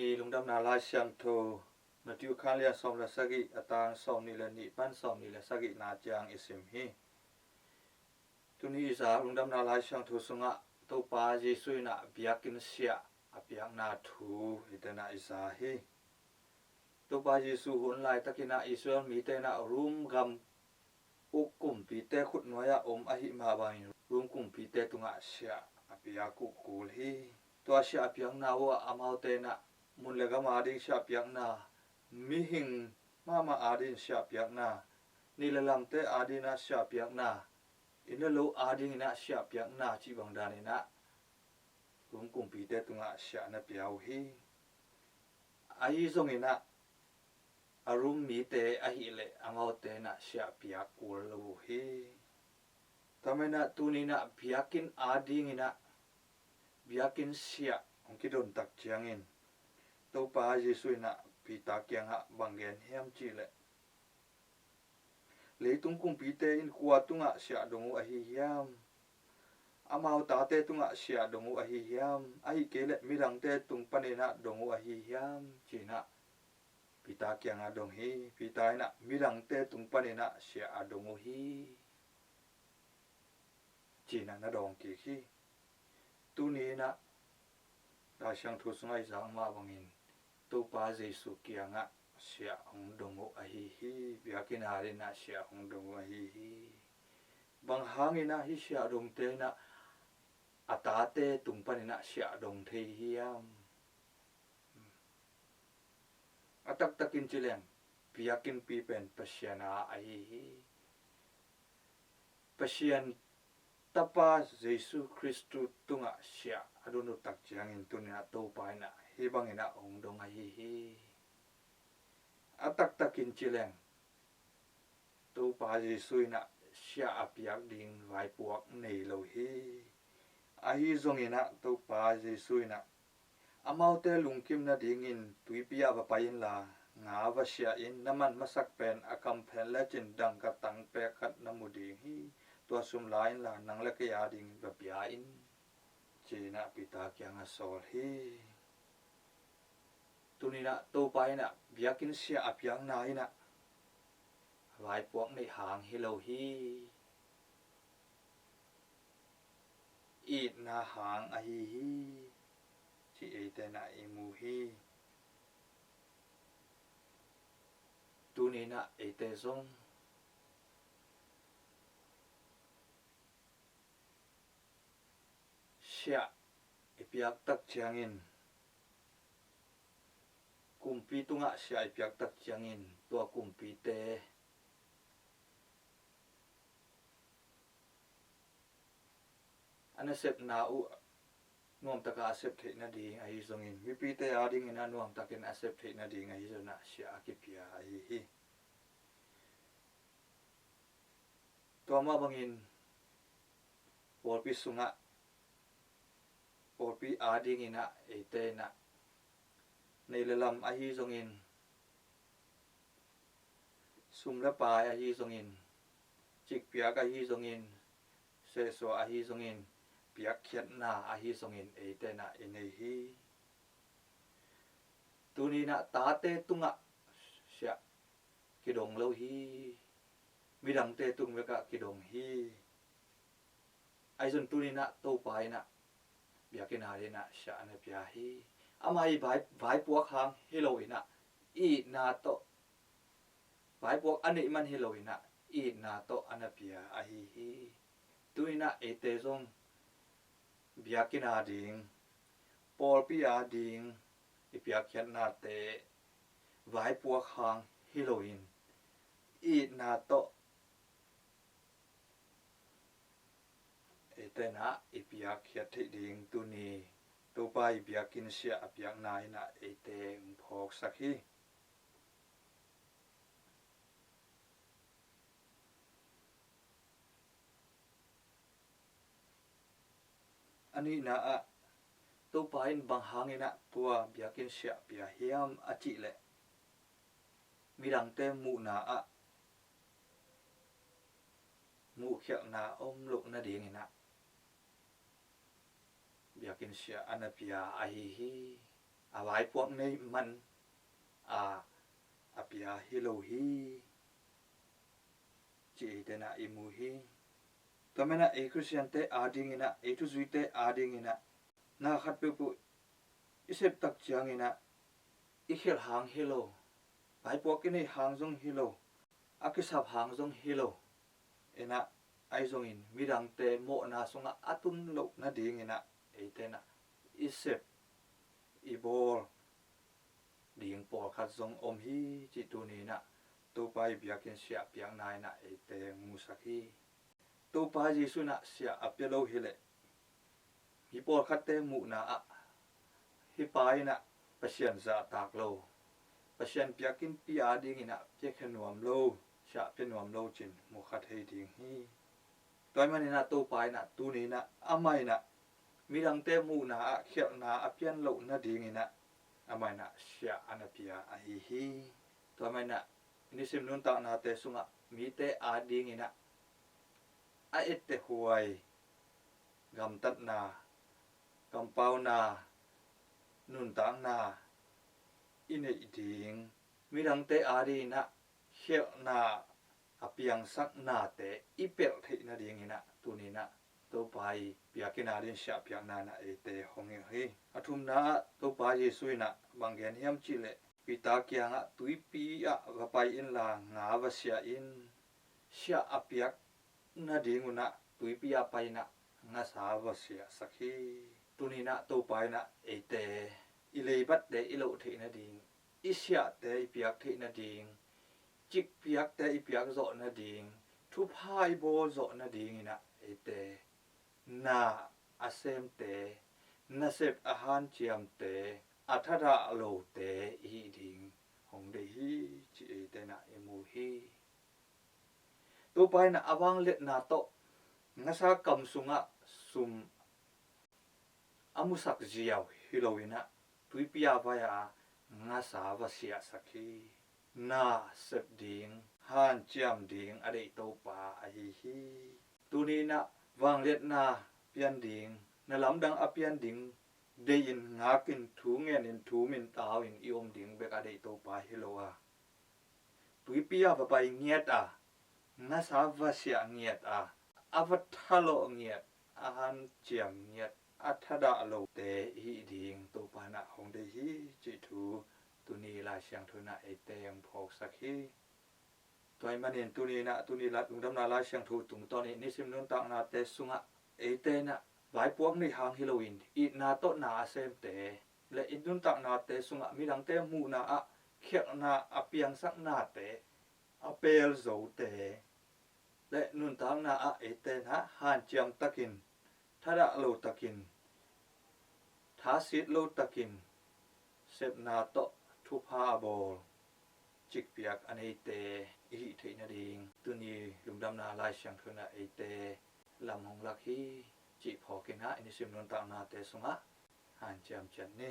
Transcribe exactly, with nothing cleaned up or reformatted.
Lungdamna Lai Siangtho Matthew khanlian sawm le sagih, a tang sawmnih le nih pan sawmnih le sagihna ciang i sim hi. Tuni i za Lungdamna Lai Siangtho sungah Topa Jesu in ah biakinn siah a piakna thu hite in ah i za hi. Topa Jesu hun laitakin ah Israel mite in ah Rom gam uk kumpite khutnuai-ah om ahih mah bangin Rom kumpite tungah siah a piak uh kul hi. Tua siah a piakna uh ah amaute in ah mun le gam ading siah a piakna, mihing mahmah ading siah a piakna, neih le lamte ading ah siah a piakna, inn le lo ading in ah siah a piakna cih bang dan in ah Rom kumpite tungah siah na pia uh hi. Ahi zongin ah a Rom mite ahih leh amaute in ah siah piak kul lo uh hi. Tua manin ah tuni in ah biakinn ading in ah biakinn siah hong kidon tak ciangin Topa Jesu in ah Peter kiangah bang gen hiam cih leh, leitung kumpite in kua tungah siah dong uh ahi hiam? Amau tate tungah siah dong uh ahi hiam? Ahih kei leh midangte tung panin ah dong uh ahi hiam? Ci-in ah Peter kiangah dong hi. Peter in ah midangte tung panin ah siah a dong uh hi, ci-in ah na dawng kik hi. Tuni in ah Lai Siangtho sungah i zak mah bangin Topa Jesu kiangah siah hong dong uh ahi hi. Biakinn ading in ah siah hong dong uh ahi hi. Bang hangin ah hih siah dongte in ah a tate tung panin ah siah dong thei hiam? A taktakin ci leng biakinnpi pen Pasian a ahi hi. Pasian Tapa Jesu Khristu tungah siah a don uh tak ciangin tuni in ah Topa in ah hih bangin ah hong dong ahi hi. A taktakin ci leng Topa Jesu in ah siah a piak ding vaipuak nei lo hi. Ahi zongin ah Topa Jesu in ah amaute lungkim nadingin tuipi ah va pai inla, nga va siah in, na man masak pen a kamphen lecin dangka tang pek khat na mu ding hi. Tua sum la inla, nang le kei adingin va pia in, ci-in ah Peter kiangah sawl hi. Tuni in ah Topa in ah biakinn siah a piakna in ah vaipuak neih hang hi lo hi. Itna hang ahi hi, ci eite in ah i mu hi. Tuni in ah eite zong siah i piak tak ciangin, kumpi tungah siah i piak tak ciangin tua kumpite a nasepna uh nuamtaka a sep theih nading ahi zongin, mipite adingin a nuamtakin a sep theih nading ahi zongin ah siah a kipia ahi hi. Tua mah bangin pawlpi sungah, pawlpi adingin ah eite in ah neih le lam ahi zongin, sum le pai ahi zongin, cikpiak ahi zongin, sehsuah ahi zongin, piakkhiatna ahi zongin eite in ah i nei hi. Tuni in ah tate tungah siah kidong lo hi. Midangte tung bekah kidong hi. Ahi zong tuni in ah Topa in ah biakinn ading in ah siah na pia hi. Amah i vai, vaipuak hang hi lo in ah itna tawh, vaipuak a neih man hi lo in ah itna tawh a na pia ahi hi. Tuni in ah eite zong biakinn ading, pawlpi ading i piakkhiatnate vaipuak hang hi loin itna tawh eite in ah i piakkhiat theih ding tuni Topa i biakinn siah a piakna in ah eite hong phawksak hi. A nihna ah, Topa in bang hangin ah tua biakinn siah pia hiam a cih leh, midangte muhna ah muhkhialhna om loh nadingin ah biakinn siah a na pia ahi hi. vaipuak neih man a a pia hi lo hi, ci eite nah i mu hi. Tua manin ah ei Khristiante adingin ah, ei thuzuite adingin ah, na khat peuhpeuh i sep tak ciangin ah i khelh hang hi lo, vaipuak i neih hang zong hi lo, a kisap hang zong hi lo. In ah, ahi zongin midangte mawhna sungah a tun loh nadingin ah eite nah i sep, i bawl ding pawlkhat zong om hi, cih tuni-in ah Topa i biakinn siah piakna in ah eite musak hi. Topa Jesu in ah siah a pia lo hileh, mi pawlkhatte muhna ah hih pa in ah Pasian zahtak lo, Pasian biakinnpi adingin ah piakhia nuam lo, siah pia nuam lo ci-in mu kha thei ding hi. Tua ahih manin ah Topa in ah tuni-in ah amah in ah midangte muhna ah khelhna a pian loh nadingin ah amah in ah siah a na pia ahi hi. Tua ahih manin ah nisim nuntaknate sungah mite adingin ah a ettehhuai gamtatna, kampauna, nuntakna i neih ding, midangte adingin ah khelhna a piangsak nate i pelh theih nadingin ah tuni-in ah Topa i biakinn adingin siah piakna in ah eite hong hilh hi. A thumna ah Topa Jesu in ah bang gen hiam cih leh, Peter kiangah, tuipi ah va pai inla nga va siah in. Siah a piak nadingun ah tuipi ah pai-in ah ngasa va siahsak hi. Tuni-in ah Topa in ah eite i leibatte i loh theih nading, i siahte i piak theih nading, cikpiakte i piak zawh nading, thupha i bawl zawh nadingin ah eite na a semte, nasep a hanciamte, a thadah lote i hih ding hong deih hi, ci eite nah i mu hi. Topa in ah a vangliatna tawh ngasa kam sungah sum a musak ziau hi loin ah tuipi ah vai a ngasa va siahsak hi. Na sep ding, hanciam ding a deih Topa ahi hi. Tuni-in ah vangliatna pian ding, na lamdang a pian ding deihin, ngakin, thu ngenin, thu min tau-in i om ding bek a deih Topa hi lo a, tuipi ah va pai ngiat a, ngasa va siah ngiat a, a va thalawh ngiat, a hanciam ngiat, a thadah lote i hih ding Topa in ah hong deih hi, cih thu tuni Lai Siangtho in ah eite hong phawksak hi. Tua ahih manin tuni-in ah, tuni la-, Lungdamna Lai Siangtho tungtawn i nisim nuntaknate sungah eite in ah vaipuak neih hang hi loin itna tawh na a semte le i nuntaknate sungah midangte muhna ah khelhna a piangsak nate, a peel zote le nuntakna ah eite in ah hanciam takin, thadah lo takin, thasit lo takin sepna tawh thupha a bawl, cikpiak a neite i hih theih nading tuni Lungdamna Lai Siangtho in ah eite lam hong lak hi, cih phawkin ah i nisim nuntaknate sungah hanciam ciat ni.